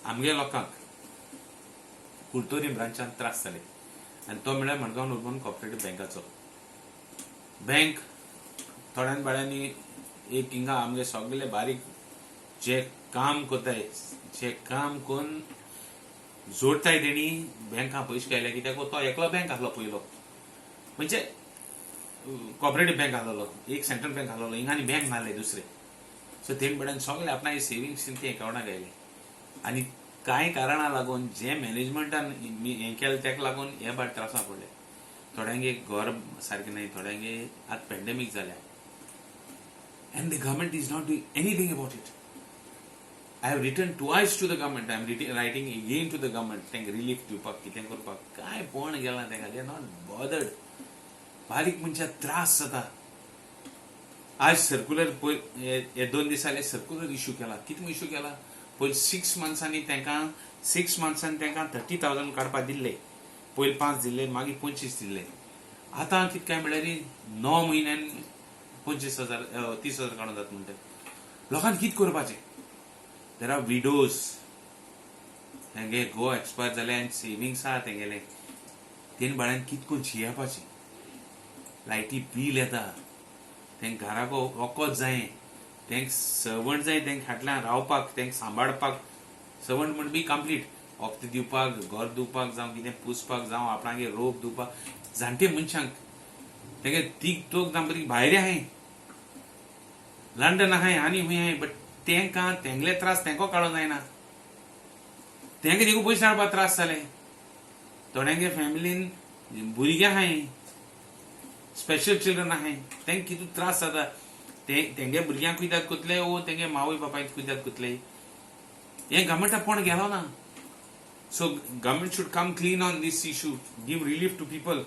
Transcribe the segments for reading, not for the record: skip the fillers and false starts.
आमगे लोकांक कुडतरी ब्रांचान त्रास जाले आनी तो म्हळ्यार मडगांव अर्बन कॉपरेटीव बँकाचो बँक. थोड्यान बाळ्यांनी एक हिंगा आमगे सगळे बारीक जे काम करताय, जे काम करून जोडताय, तेणी बँकां पयशे काडले, कित्याक तो एकलो बँक आसलो पयलो, म्हणजे कॉपरेटीव बँक आसलेलो एक, सेंट्रल बँक आसलेलो हिंगा आनी बँक नासले दुसरे. सो तेण बड्यान सगळे आपणाले सेविंग्स ते अकावंटाक घायले आनी कांय कारणां लागून जे मॅनेजमेंटान हें केलें, ताका लागून हे भायर त्रासां पडले. थोड्यांगे घर सारकें नाही, थोड्यांगे आतां पॅन्डेमीक जाल्या and the government is not doing anything about it. I have written twice to the government. I am writing again to the government. तांकां रिलीफ दिवपाक, कितें करपाक, कांय पण गेलां तांकां. They not bothered. बारीक मनशाक त्रास जाता. आज सर्कुलर पयर हे 2 दीस जाले सर्कुलर इशू केला. कितें इशू केला? पयलीं 6 मंथ्सांनी तांकां, 6 मंथ्सान तांकां 30,000 काडपाक दिल्ले. पयलीं पांच दिल्ले, मागीर 25 दिल्ले. आतां कितें काय म्हणल्यार 9 म्हयन्यान 25,000, 30,000 काडून जाता म्हणटा. लोकांक कितें करपाचें? There are widows, तेंगे घोव एक्सपायर जाले आनी सेविंग्स आहा तेंगेले. तेणी बाळ्यान कितें करून जियेवपाचें? लायटी बील येता, तेंक घराक वखद जाय, तेंक सर्वंट जाय, तेंक फाटल्यान रावपाक, तेंक सांबाळपाक. सर्वंट म्हण बी कंप्लीट वखद दिवपाक, घर धुवपाक जावं, कितें पुसपाक जावं, आपणागे रोप धुवपाक. जाणटे मनशांक तेंगे तीग चौग जावन बरी भायर आहाय, लंडन आहाय आनी खंय आहाय, बट तेंकां तेंगले त्रास तेंको काडूंक जायना. तेंका देखून पयशे हाडपाक त्रास जाले. थोड्यांगे फॅमिलीन भुरगे आहाय, स्पेशल चिल्ड्रन आहाय, तेंक कितू त्रास जाता. ते तेंगे भुरग्यांक कुयदाद कोतले ओ तेंगे मावय बापायक कुयदाद कोतले? हें गव्हर्मेंटा पण गेलो ना. So government should come clean on this issue, give relief to people.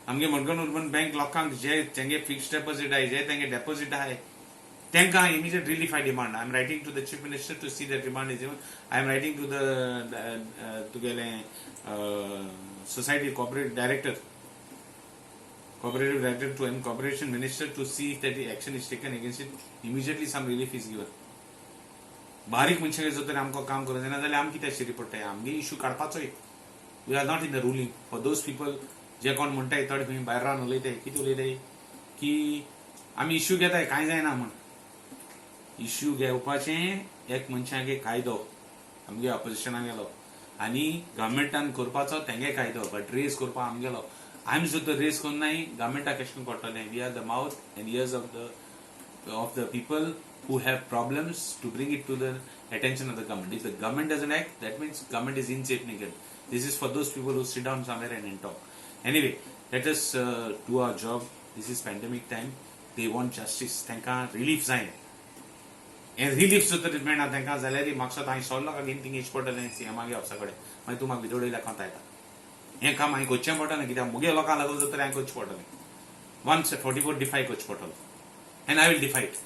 आमगे मडगांव अर्बन बँक लोकांक जे तेंगे फिक्स डेपॉझिट आहे, जे तेंगे डेपॉझिट आहे, तांकां immediate relief I demand. I am writing to the Chief Minister to see that demand is. I am writing to the तुगेले society corporate director, cooperative director to and cooperation minister to see if that action is taken against it immediately, some relief is given. बारीक मनशां जर तर आमकां काम करूंक जायना जाल्यार आमी कित्याक शिरी पडटाय? आमगे इशू काडपाचोय. We are not in the ruling. For those people जे कोण म्हणटाय, थोडे खंय भायर रावन उलयताय, कितें उलयताय की आमी इशू घेताय, कांय जायना म्हण. इशू घेवपाचें एक मनशागे कायदो, आमगे ऑपोजिशनाक गेलो, आनी गव्हर्मेंटान करपाचो तेंगे कायदो, बट रेज करपाक आमगेलो. आमी जर तर रेज करनाय, गव्हर्मेंटाक कशें करून पडटलें? We are the mouth and ears of the people who have problems to bring it to the attention of the government. If the government doesn't act, that means government is insignificant. This is for those people who sit down somewhere and talk. Anyway, let us do our job. This is pandemic time. They want justice. तांकां relief जाय. हें relief जर तर मेळना तांकां जाल्यार म्हाका हांवें सगळे लोकांक घेवन थिंग येवचें पडटलें सीएमागे ऑफिसा कडेन. मागीर तूं म्हाका भितर लेखोंत येता. हें काम हांवें करचें पडटलें, कित्याक मुगे लोकांक लागून जर तर हांवें करचें पडटलें. 144 डिफाय करचें पडटलो and I will defy it.